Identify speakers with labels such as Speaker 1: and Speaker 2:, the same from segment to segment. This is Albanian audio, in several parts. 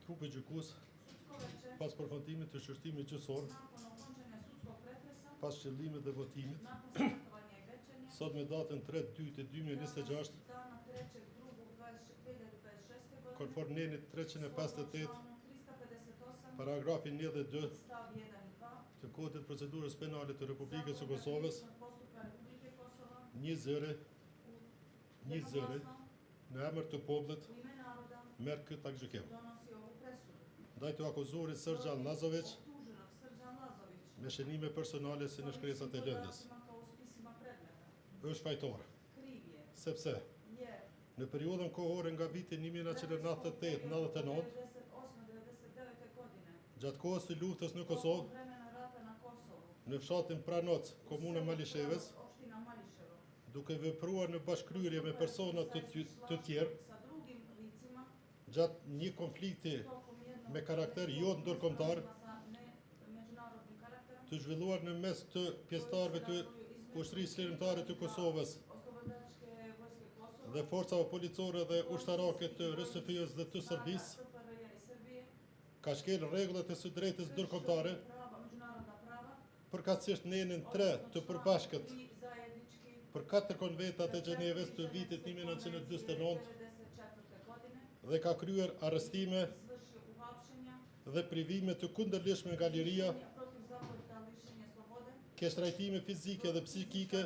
Speaker 1: Trupi gjykues,
Speaker 2: Sudsko veće,
Speaker 1: pas përfundimit të shqyrtimit gjyqësor,
Speaker 2: nakon okončanja sudskog pretresa,
Speaker 1: pas këshillimit dhe votimit,
Speaker 2: nakon savjetovanja i većanja,
Speaker 1: sot me datën 3.2.2026,
Speaker 2: dana 3.2.2026. godine,
Speaker 1: konform nenit
Speaker 2: shodno
Speaker 1: 358,
Speaker 2: članu 358,
Speaker 1: paragrafi 1 dhe 2
Speaker 2: stav 1 i 2,
Speaker 1: të Kodit Procedurës Penale të Republikës së
Speaker 2: Zakona
Speaker 1: Kosovës,
Speaker 2: krivičnog postupka Republike Kosova,
Speaker 1: një zëri,
Speaker 2: u
Speaker 1: një zëri,
Speaker 2: jednoglasno,
Speaker 1: në emër të popullit,
Speaker 2: u ime naroda,
Speaker 1: merr këtë aktgjykim.
Speaker 2: donosi ovu presudu.
Speaker 1: Ndaj të akuzuarit Sërgjan Lazović
Speaker 2: Optuženog Srđan Lazović,
Speaker 1: me shënime personale si në
Speaker 2: sa
Speaker 1: shkresat e
Speaker 2: ličnim
Speaker 1: lëndës.
Speaker 2: podacima kao u spisima predmeta.
Speaker 1: Është fajtor,
Speaker 2: Kriv je,
Speaker 1: sepse
Speaker 2: jer
Speaker 1: në periudhën kohore nga viti 1998-99,
Speaker 2: 98-99 godine,
Speaker 1: gjatë kohës së luftës në
Speaker 2: tokom
Speaker 1: Kosovë,
Speaker 2: vremena rata na Kosovu,
Speaker 1: në fshatin Pranoc,
Speaker 2: u
Speaker 1: komuna
Speaker 2: selu
Speaker 1: Malishevës,
Speaker 2: Pranoc, opština Mališevo,
Speaker 1: duke vepruar në bashkëkryrje me persona të,
Speaker 2: postupajući
Speaker 1: të tjerë,
Speaker 2: sa drugim licima,
Speaker 1: gjatë një konflikti
Speaker 2: tokom jednog
Speaker 1: me karakter jo ndërkombëtar,
Speaker 2: sa ne međunarodnim karakterom,
Speaker 1: të zhvilluar në mes të pjesëtarëve të Ushtrisë Çlirimtare të Kosovës
Speaker 2: Oslobodilačke vojske Kosova,
Speaker 1: dhe forcave policore dhe ushtarake të RSF-s dhe të Serbisë,
Speaker 2: SFRJ i Srbije,
Speaker 1: ka shkel rregullat e së drejtës ndërkombëtare,
Speaker 2: prava, međunarodna prava,
Speaker 1: përkatësisht nenin 3 të përbashkët
Speaker 2: tri zajednički
Speaker 1: për katër konventat e Gjenevës të vitit 1949
Speaker 2: 1994 godine
Speaker 1: dhe ka kryer arrestime
Speaker 2: izvršio uhapšenja
Speaker 1: dhe privime të kundërligjshme nga liria,
Speaker 2: protivzakonita lišenja slobode,
Speaker 1: keqtrajtime fizike dhe psikike,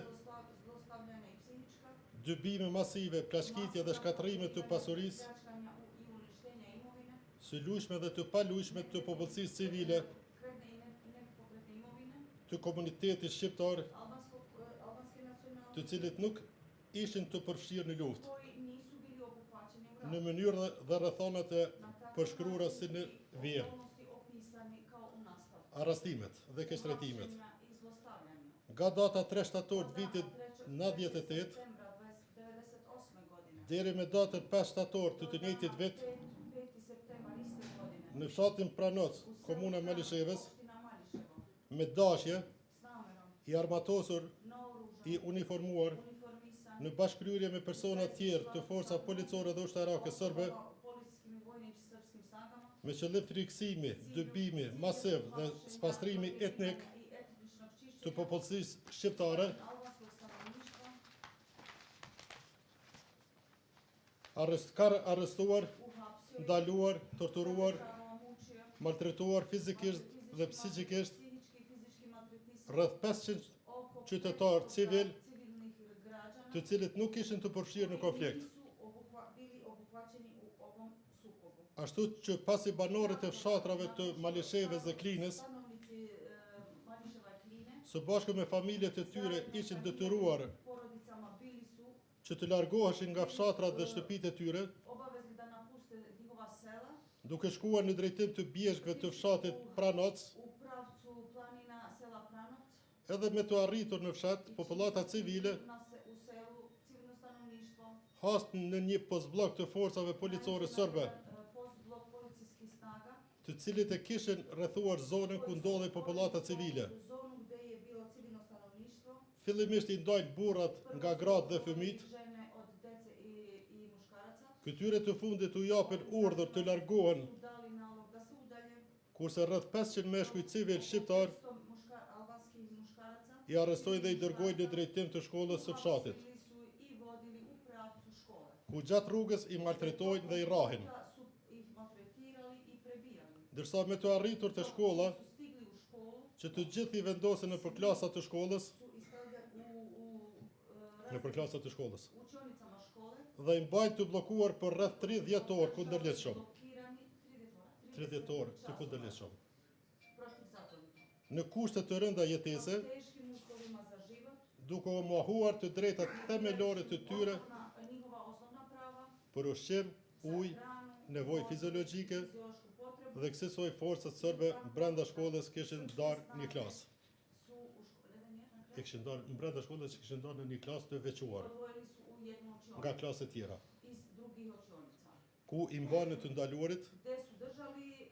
Speaker 2: zlostavljanja i psihička,
Speaker 1: dëbime masive, plaçkitje dhe shkatërrime të pasurisë,
Speaker 2: pljačkanja u- i uništenja imovine,
Speaker 1: së luajshme dhe të paluajshme të popullsisë civile,
Speaker 2: kretne i ne- nepokretne imovine,
Speaker 1: të komunitetit shqiptar,
Speaker 2: albanskog, e, albanske nacionalnosti,
Speaker 1: të cilët nuk ishin të përfshirë në luftë,
Speaker 2: koji nisu bili obuhvaćeni u
Speaker 1: në
Speaker 2: ratu.
Speaker 1: mënyrë dhe- dhe rrethanat e
Speaker 2: Na takav
Speaker 1: përshkruara
Speaker 2: način
Speaker 1: si në
Speaker 2: i
Speaker 1: vijë.
Speaker 2: okolnosti opisani kao u nastavku.
Speaker 1: Arrestimet dhe keqtrajtimet.
Speaker 2: Uhapšenja i zlostavljanja.
Speaker 1: Nga data 3 shtator të
Speaker 2: Od
Speaker 1: vitit
Speaker 2: dana 3.
Speaker 1: 98
Speaker 2: septembra 98. godine
Speaker 1: deri me datën 5 shtator të
Speaker 2: do
Speaker 1: të njëjtit
Speaker 2: dana
Speaker 1: vit
Speaker 2: 5. 5. septembar iste godine
Speaker 1: në fshatin Pranoc,
Speaker 2: u selu
Speaker 1: komuna e
Speaker 2: Pranoc,
Speaker 1: Malishevës,
Speaker 2: opština Mališevo,
Speaker 1: me dashje,
Speaker 2: s namerom,
Speaker 1: i armatosur,
Speaker 2: naoružan,
Speaker 1: i uniformuar,
Speaker 2: uniformisan,
Speaker 1: në bashkëkryrje me persona tjerë të forcave policore dhe ushtarake sërbe,
Speaker 2: osobama u policijskim i vojnim srpskim snagama,
Speaker 1: me qëllim frikësimi, dëbimi masiv dhe spastrimi etnik
Speaker 2: i etničnog
Speaker 1: të
Speaker 2: čišćenja
Speaker 1: popullsisë shqiptare,
Speaker 2: albanskog stanovništva,
Speaker 1: arrest, ka arrestuar,
Speaker 2: uhapsio je,
Speaker 1: ndaluar, torturuar,
Speaker 2: zadržavao, mučio,
Speaker 1: maltretuar fizikisht dhe psiqikisht
Speaker 2: psihički i fizički maltretisao
Speaker 1: rreth 500
Speaker 2: oko
Speaker 1: qytetar
Speaker 2: 500
Speaker 1: civil
Speaker 2: civilnih građana
Speaker 1: të cilët nuk ishin të përfshirë në
Speaker 2: koji
Speaker 1: konflikt.
Speaker 2: nisu obuhva- bili obuhvaćeni u ovom sukobu.
Speaker 1: Ashtu që pasi banorët e fshatrave të Malishevës dhe Klinës,
Speaker 2: Stanovnici e, Mališeva i Kline,
Speaker 1: së bashku me familjet e tyre
Speaker 2: zajedno
Speaker 1: ishin
Speaker 2: sa
Speaker 1: detyruar
Speaker 2: njihovim porodicama bili su
Speaker 1: që të largoheshin nga fshatrat dhe shtëpitë e tyre,
Speaker 2: obavezni da napuste njihova sela
Speaker 1: duke shkuar në drejtim të bjeshkëve të fshatit Pranoc,
Speaker 2: u pravcu planina sela Pranoc.
Speaker 1: edhe me të arritur në fshat,
Speaker 2: i
Speaker 1: popullata
Speaker 2: čim
Speaker 1: civile
Speaker 2: na se, u selu civilno stanovništvo
Speaker 1: hast në një postblok të forcave policore
Speaker 2: naiđe na
Speaker 1: sërbe,
Speaker 2: jedan, e, postblok policijskih snaga
Speaker 1: të cilët e kishin rrethuar zonën ku
Speaker 2: koji su
Speaker 1: ndodhej popullata
Speaker 2: opkolili
Speaker 1: civile.
Speaker 2: Zonu gde je bilo civilno stanovništvo.
Speaker 1: Fillimisht i ndajnë burrat
Speaker 2: Prvo
Speaker 1: nga
Speaker 2: su
Speaker 1: gratë dhe
Speaker 2: odvojili
Speaker 1: fëmijët,
Speaker 2: žene od dece i, i muškaraca.
Speaker 1: këtyre të fundit u japin urdhër të largohen,
Speaker 2: Su dali nalog da se udalje.
Speaker 1: kurse rreth 500 meshkuj civil shqiptar
Speaker 2: 500 muška, albanskih muškaraca
Speaker 1: i arrestojnë dhe i dërgojnë në drejtim të shkollës së fshatit,
Speaker 2: uhapsili su i vodili u pravcu škole.
Speaker 1: ku gjatë rrugës i maltretojnë dhe i rahin.
Speaker 2: Puta su ih maltretirali i prebijali.
Speaker 1: Ndërsa me të arritur të shkolla,
Speaker 2: Su stigli u školu,
Speaker 1: që të gjithë i vendosen në përklasa të shkollës,
Speaker 2: su i stavljali u, u, e,
Speaker 1: në përklasa të shkollës,
Speaker 2: učionicama škole.
Speaker 1: dhe i mbajnë të bllokuar për rreth 30 orë kundërligjshëm.
Speaker 2: Blokirani 30 ora.
Speaker 1: 30 orë të
Speaker 2: časova
Speaker 1: kundërligjshëm.
Speaker 2: Protivzakonito.
Speaker 1: Në kushte të rënda jetese,
Speaker 2: U teškim uslovima za život.
Speaker 1: duke u mohuar të drejtat themelore të tyre
Speaker 2: Osnovna, njihova osnovna prava
Speaker 1: për ushqim,
Speaker 2: za
Speaker 1: ujë,
Speaker 2: hranu,
Speaker 1: nevojë
Speaker 2: vodu,
Speaker 1: fiziologjike
Speaker 2: fiziološku potrebu
Speaker 1: dhe kësaj forcat sërbe brenda shkollës kishin ndarë një klasë.
Speaker 2: su u škole, ne, ne, na
Speaker 1: E
Speaker 2: kraju.
Speaker 1: kishin ndarë brenda shkollës kishin ndarë në një klasë të veçuar
Speaker 2: Odvojili su u jednu učionicu
Speaker 1: nga klasët tjera,
Speaker 2: iz drugih učionica.
Speaker 1: ku i mbanin të ndaluarit,
Speaker 2: Gde su držali e,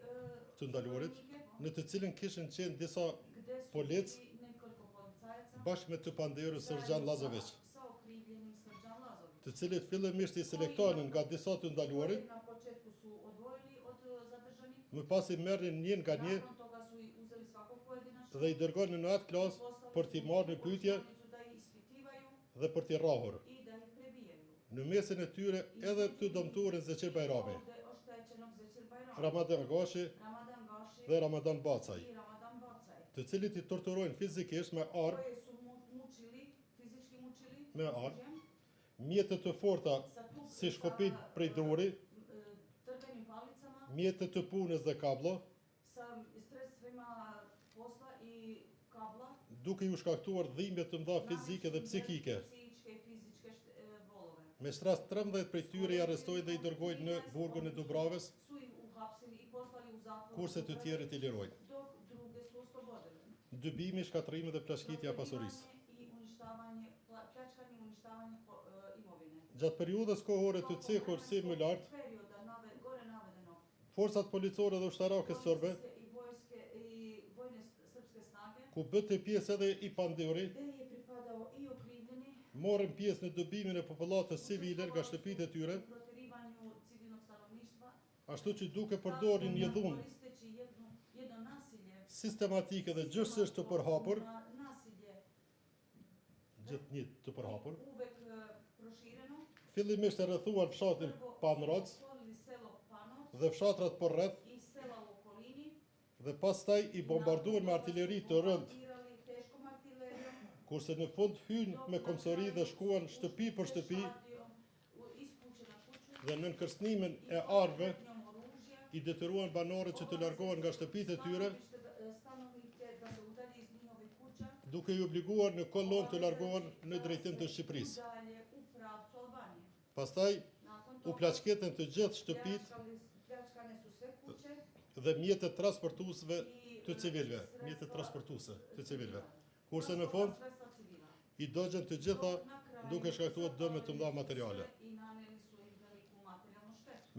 Speaker 1: të ndaluarit,
Speaker 2: zatvorenike,
Speaker 1: në të cilin kishin qenë disa
Speaker 2: gde su
Speaker 1: polic
Speaker 2: bili nekoliko policajaca
Speaker 1: bashkë me të panderur
Speaker 2: zajedno
Speaker 1: Sërgjan
Speaker 2: sa-
Speaker 1: Lazović,
Speaker 2: Sa okrivljenim Srđan Lazović.
Speaker 1: të cilët fillimisht i selektonin nga disa të ndaluarit
Speaker 2: Koji na početku su odvojili od e, zadržanika.
Speaker 1: Më pas i merrnin një nga një dhe i dërgonin në atë klasë për t'i marrë në pyetje dhe për t'i rrahur. Në mesin e tyre edhe të dëmtuarin Zeqir Bajrami, Ramadan Gashi dhe Ramadan Bacaj, të cilët i torturojnë fizikisht me armë, me armë, mjete të forta si shkopinj prej druri, mjete të punës dhe kabllo, duke ju shkaktuar dhimbje të mëdha fizike dhe psikike. Me ç'rast 13 prej tyre i arrestojnë dhe i dërgojnë në burgun e Dubravës, kurse të tjerët i lirojnë. Dëbimi, shkatërrimi dhe plaçkitja e pasurisë. Gjatë periudhës kohore të cekur si më lart, forcat policore dhe ushtarake serbe, ku bënte pjesë edhe i pandehuri, morën pjesë në dëbimin e popullatës civile nga shtëpitë e tyre, ashtu që duke përdorur një dhunë sistematike dhe gjithësisht të përhapur, gjithnjë të përhapur, fillimisht e rrethuan fshatin Panroc dhe fshatrat përreth dhe pastaj i bombarduan me artileri të rëndë, kurse në fund hynë me këmbësori dhe shkuan shtëpi për shtëpi dhe nën kërcënimin e armëve i detyruan banorët që të largohen nga shtëpitë e tyre, duke i obliguar në kolonë të largohen në drejtim të Shqipërisë. Pastaj u plaçkitën të gjithë shtëpitë dhe mjetet transportuesve të civilëve, mjetet transportuese të civilëve. Kurse në fund i dogjën të gjitha duke shkaktuar dëme të mëdha materiale.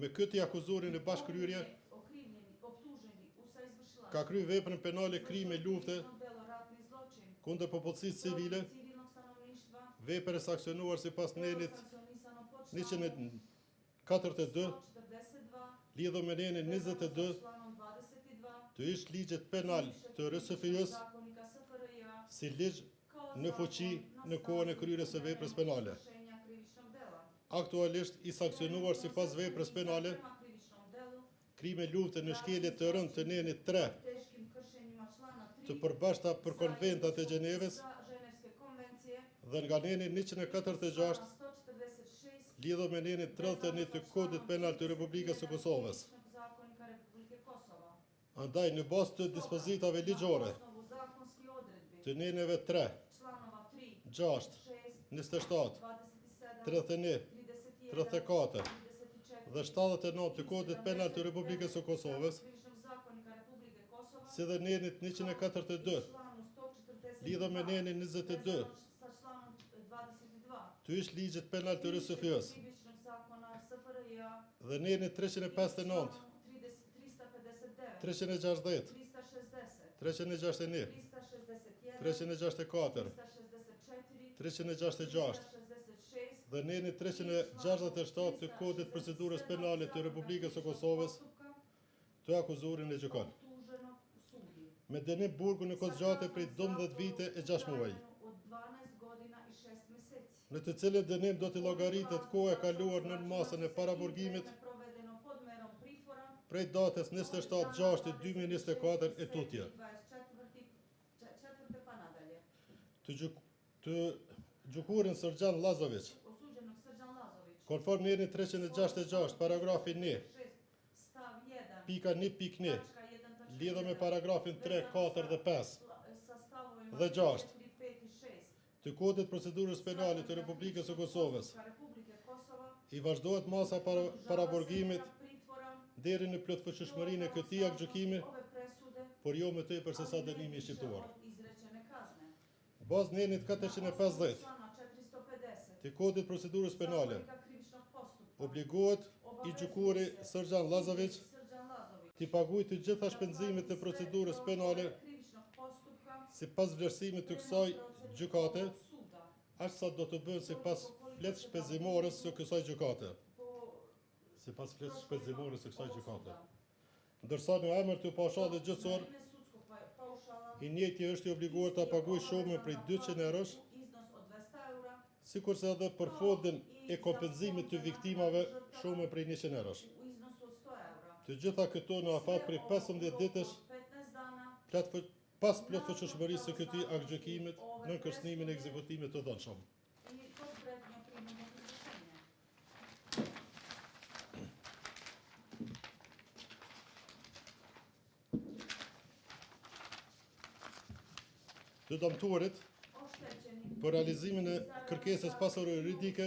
Speaker 1: Me këtë i akuzuari në bashkëkryerje ka kryer veprën penale krime lufte kundër popullsisë civile, vepër e sanksionuar sipas nenit 142 lidhur me nenin 22 të ish ligjit penal të RSFJ-së si ligj në fuqi në kohën e kryerjes së veprës penale. Aktualisht i sanksionuar sipas veprës penale krime lufte në shkelje të rëndë të nenit 3 të përbashkëta për konventat e Gjenevës dhe nga neni 146 lidhur me nenin 31 të Kodit Penal të Republikës së Kosovës. Andaj, në bazë të dispozitave ligjore të neneve 3, 6, 27, 31, 34 dhe 79 të Kodit Penal të Republikës së Kosovës, si dhe nenit 142, lidhur me nenin 22 të ish ligjit penal të RSFJ-së dhe nenit 359, 360, 361, 364, 366 dhe nenit 367 të Kodit Procedurës Penale të Republikës së Kosovës, të akuzuarin e gjykon. Me dënim burgu në kohëzgjatje prej 12 vite e 6 muaj. Në të cilin dënim do t'i llogaritet koha e kaluar nën masën e paraburgimit prej datës 27.6.2024 e tutje. Të, gjyk, të gjykuarin Sërgjan Lazovic, konform nenit 366, paragrafi 1, pika 1.1, lidhur me paragrafin 3, 4 dhe 5 dhe 6 të Kodit Procedurës Penale të Republikës së Kosovës, i vazhdohet masa para, paraburgimit deri në plotfuqishmërinë e këtij aktgjykimi, por jo më tepër se sa dënimi i shqiptuar. Bazë nenit 450 të Kodit Procedurës Penale, obligohet i gjykuari Sërgjan Lazovic t'i paguaj të gjitha shpenzimet e procedurës penale sipas vlerësimit të kësaj gjykate, aq sa do të bëhen sipas fletë shpenzimores së kësaj gjykate. Sipas fletë shpenzimores së kësaj gjykate. Ndërsa në emër të paushallit gjyqësor, i njëjti është i obliguar ta paguajë shumën prej 200 eurosh, sikurse edhe për fondin e kompenzimit të viktimave shumën prej 100 eurosh. Të gjitha këto në afat prej 15 ditësh pas plotfuqishmërisë së këtij aktgjykimit nën kërcënimin e ekzekutimit të dhunshëm. Të dëmtuarit për realizimin e kërkesës pasurore juridike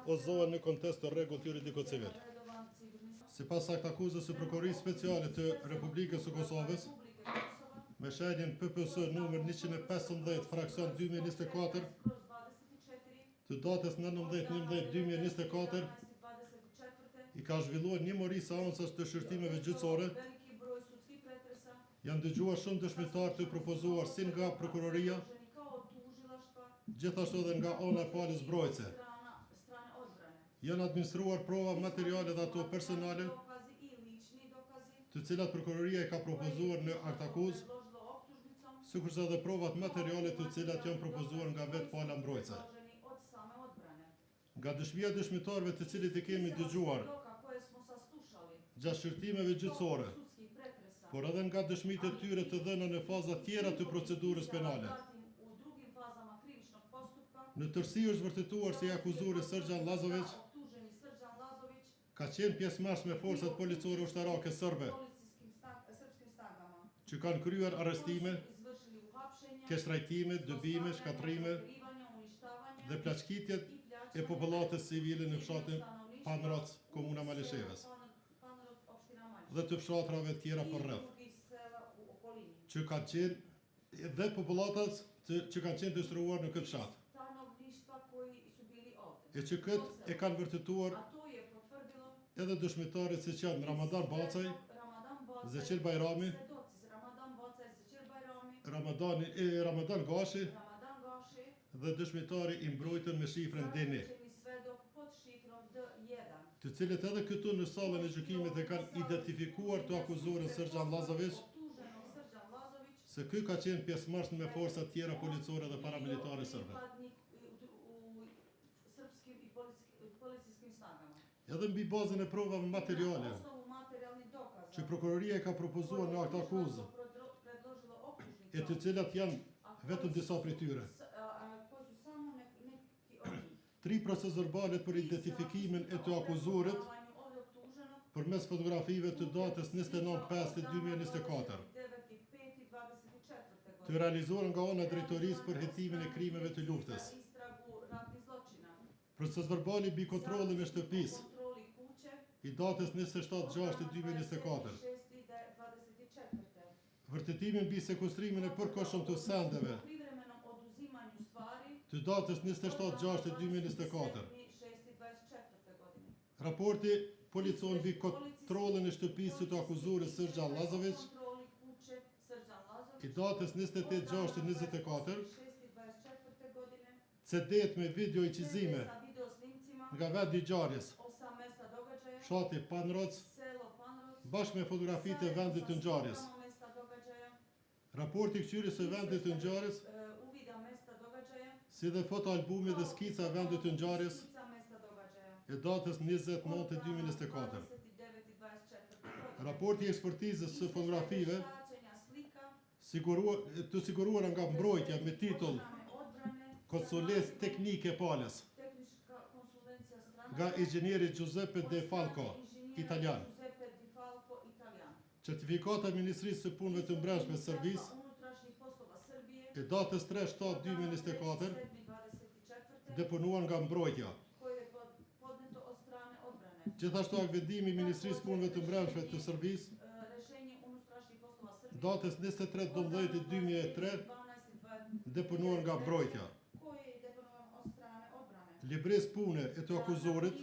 Speaker 1: udhëzohen në kontest të rregullt juridiko-civil. Sipas aktakuzës së Prokurorisë Speciale të Republikës së Kosovës, me shenjën PPS numër 115 fraksion 2024 të datës 19.11.2024 i ka zhvilluar një mori seancash të shqyrtimeve gjyqësore, janë dëgjuar shumë dëshmitarë të propozuar si nga prokuroria, gjithashtu edhe nga ana e palës mbrojtëse. Janë administruar prova materiale dhe ato personale, të cilat prokuroria i ka propozuar në aktakuzë, sikurse edhe provat materiale të cilat janë propozuar nga vetë pala mbrojtëse. Nga dëshmia e dëshmitarëve të cilët i kemi dëgjuar gjatë shqyrtimeve gjyqësore, por edhe nga dëshmitë e tyre të dhëna në faza tjera të procedurës penale, në tërësi është vërtetuar se i akuzuari Sërgjan Lazoviq ka qenë pjesëmarrës me forcat policore ushtarake sërbe, që kanë kryer arrestime, keqtrajtime, dëbime, shkatërrime dhe plaçkitjet e popullatës civile në fshatin Panroc, komuna Malishevës, dhe të fshatrave tjera përreth, që ka qenë dhe popullatës që kanë qenë të strehuar në këtë fshat. E që këtë e kanë vërtetuar edhe dëshmitarët siç janë Ramadan Bacaj, Zeqir Bajrami, Ramadani, e, Ramadan Gashi dhe dëshmitari i mbrojtur me shifrën D1, të cilët edhe këtu në sallën e gjykimit e kanë identifikuar të akuzuarin Sërgjan Lazoviq, se ky ka qenë pjesëmarrës me forcat tjera policore dhe paramilitare sërbe. Edhe mbi bazën e provave materiale që prokuroria e ka propozuar në aktakuzë, e të cilat janë vetëm disa prej tyre. Tri procesverbalet për identifikimin e të akuzuarit përmes fotografive të datës 29.5.2024, të realizuar nga ana e Drejtorisë për Hetimin e Krimeve të Luftës. Procesverbali mbi kontrollin e shtëpisë i datës 27.6.2024. Vërtetimi mbi sekuestrimin e përkohshëm të sendeve të datës 27.6.2024. Raporti policor mbi kontrollin e shtëpisë së të akuzuarit Sërgjan Lazoviq i datës 28.6.24, CD-t me video incizime nga vendi i ngjarjes, fshati Panroc, bashkë me fotografitë e vendit të ngjarjes. Raporti i këqyrjes së vendit të ngjarjes, si dhe fotoalbumi dhe skica e vendit të ngjarjes e datës 29.2024. Raporti i ekspertizës së fotografive të siguruara nga mbrojtja me titull Konsulencë teknike palës nga inxhinieri Giuseppe De Falco, italian. Certifikata e Ministrisë së Punëve të Brendshme të Serbisë e datës 3.7.2024 deponuar nga mbrojtja. Gjithashtu aktvendimi i Ministrisë së Punëve të Brendshme të Serbisë datës 23.12.2003 deponuar nga mbrojtja. Librezë pune e të akuzuarit.